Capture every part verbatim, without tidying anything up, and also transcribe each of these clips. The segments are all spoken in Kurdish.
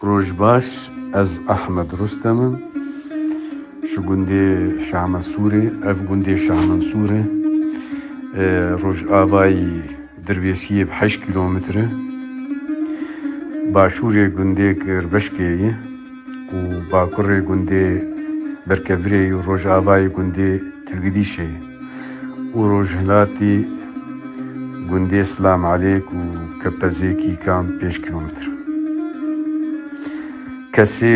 Roj baş, ez Ahmed Rustem im. Ji gundê Şahmensûrê, ev gundê Şahmensûr e. E, rojavayî Dirbêsiyê bi heşt kîlometre. Başûrê gundê Kirbişkê ye û bakurê gundê Berkevirê û rojavayê gundê Tilgidîşê ye û rojhilatî gundê Silam Elêk û Kepezê Kîkan pênc kîlometre. Kesê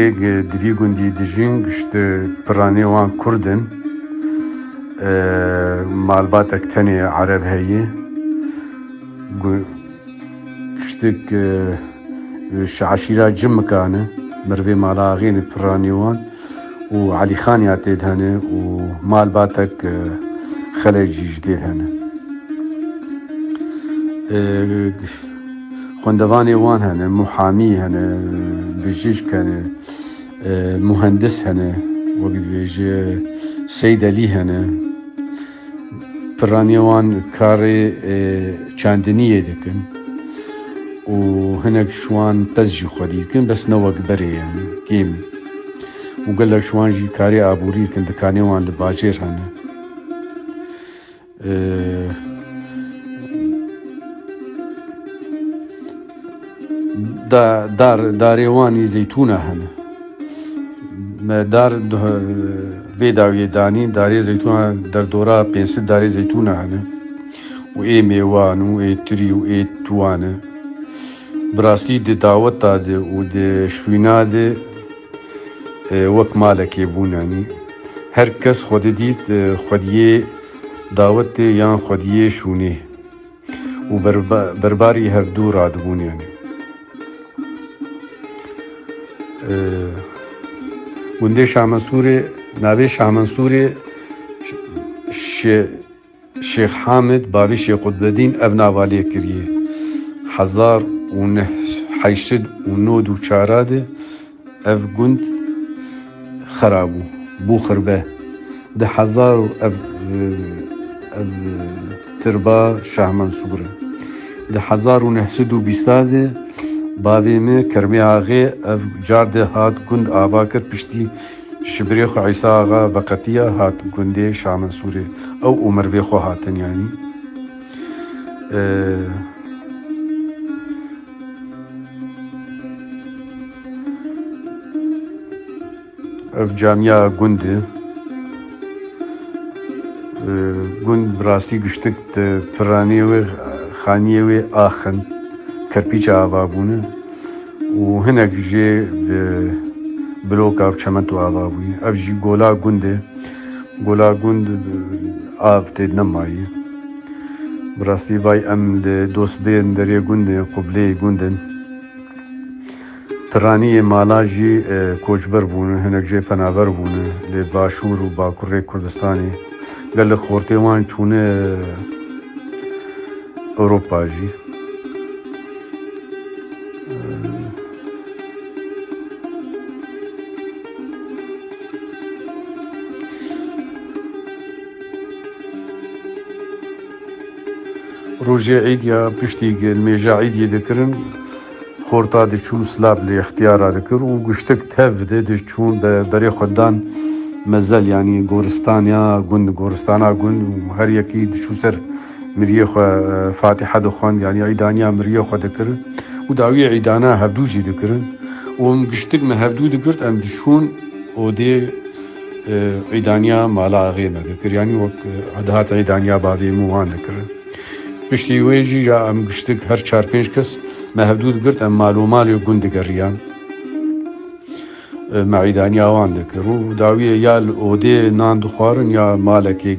di vî gundî dijîn, giştî piranê wan kurd in. E, malbatek tenê ereb heye. Gu-, giştik, e, ji eşîra Cimikan e. Mervê mala axê ne piranê wan. Û Elîxan ya tê de hene û malbatek, e, Xelecî jî tê de hene. E, xwendevanê wan hene, muhamî hene, bijîşk hene, e, muhendis hene, wek dibêje Seyd Elî hene. Piranê wan karê, e, çandiniyê dikin û hinek ji wan pez jî xwedî dikin, bes ne wek berê, yani kêm. Û gelek ji wan jî karê aborî dikin, dikanê wan li bajêr hene. Ee, da-, dar, darê wan î zeytûna hene. Me dar duh-, vê dawiyê danî, darê zeytûna derdora pênc sed darê zeytûna hene. Û ê mêwan û ê tirî û ê tuwan e. Bi rastî di daweta de û di şûna de, e, wek malekê bûn, yanî her kes xwe didît, e, xwediyê dawetê yan xwediyê şûnê û berba-, berbarî hevdû radibûn, yanî. E, gundê Şahmensûrê, navê Şahmensûrê şi-, şi-, Şêx Hamid, bavê Şêx Qutbedîn ev nava lê kiriye. Hezar û neh, heşt sed û nod û çar de ev gund xera bû, bû xirbe. Di hezar û ev, ev tirba Şahmensûr e. Di hezar û neh sed û bîst de bavê me Kermê Axê ev car de hat gund ava kir, piştî Ji birê xwe Îsa Axa veqetiya hat gundê Şamensûrê. Ew û mervê xwe hatin, yanî. Ee, ev camiya gund e. Ee, gund bi rastî giştik di piranê wê, xaniyê wê ax in. Kerpîça ava bûne. Û hinek jê bi bloka û çemento ava bûye. Ev jî gola gund e. Gola gund, av tê de nemayî. Bi rastî vay em li dostbên derê gund in, qubleyê gund in. Piraniyê mala jî, e, koçber bûne, hinek jê penaber bûne. Lê başûr û bakurê Kurdistanê gelek xortê wan çûne Ewropa jî. Rojê Îd ya piştî nimêja Îdiyê dikirin, xorta diçû silav li ixtiyara dikir û giştik tev de diçûn be-, berê xwe dan mezel, yanî goristana gund, goristana gund û her yekî diçû ser miriyê xwe, e, Fatîhe dixwend, yanî îdaniya miriyê xwe dikirin û dawiyê îdana hevdû jî dikirin û em giştik me hevdû digirt, em diçûn odê, e, îdaniya mala axê me dikir, yanî wek, e, dihat îdaniya bavê min wan dikirin. Piştî wê jî ya em giştik her çar pênc kes me hevdû digirt, em mal û malê gund digeriyan. E, me îdaniya wan dikir û dawiyê ya li odê nan dixwarin ya malekê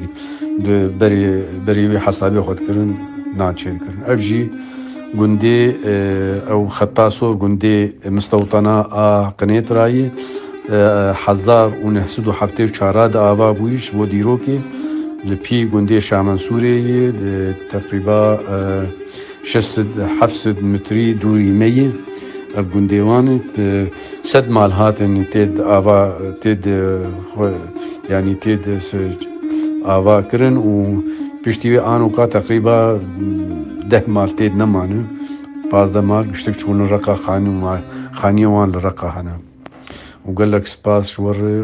di berê, berê wê hesabê xwe dikirin, nan çêdikirin. Ev jî gundê, e, ew xeta sor gundê Mistewtana a Qinêtrayê, e, hezar û neh sed û heftê û çar de ava bûyî, ji bo dîrokê li pî gundê Şamensûrê yê, e, teqrîba, e, şeş sed heft sed metrî dûrî me ye. Ev gundê wan e, sed mal hatin tê de ava, tê de xwe, yanî tê de se-, ava kirin û piştî wê anoka teqrîba deh mal tê de nemane. pazdeh ma giştik çûne Reqa, xanî û ma-, xaniyê wan li Reqa hene. Û gelek spas ji we re.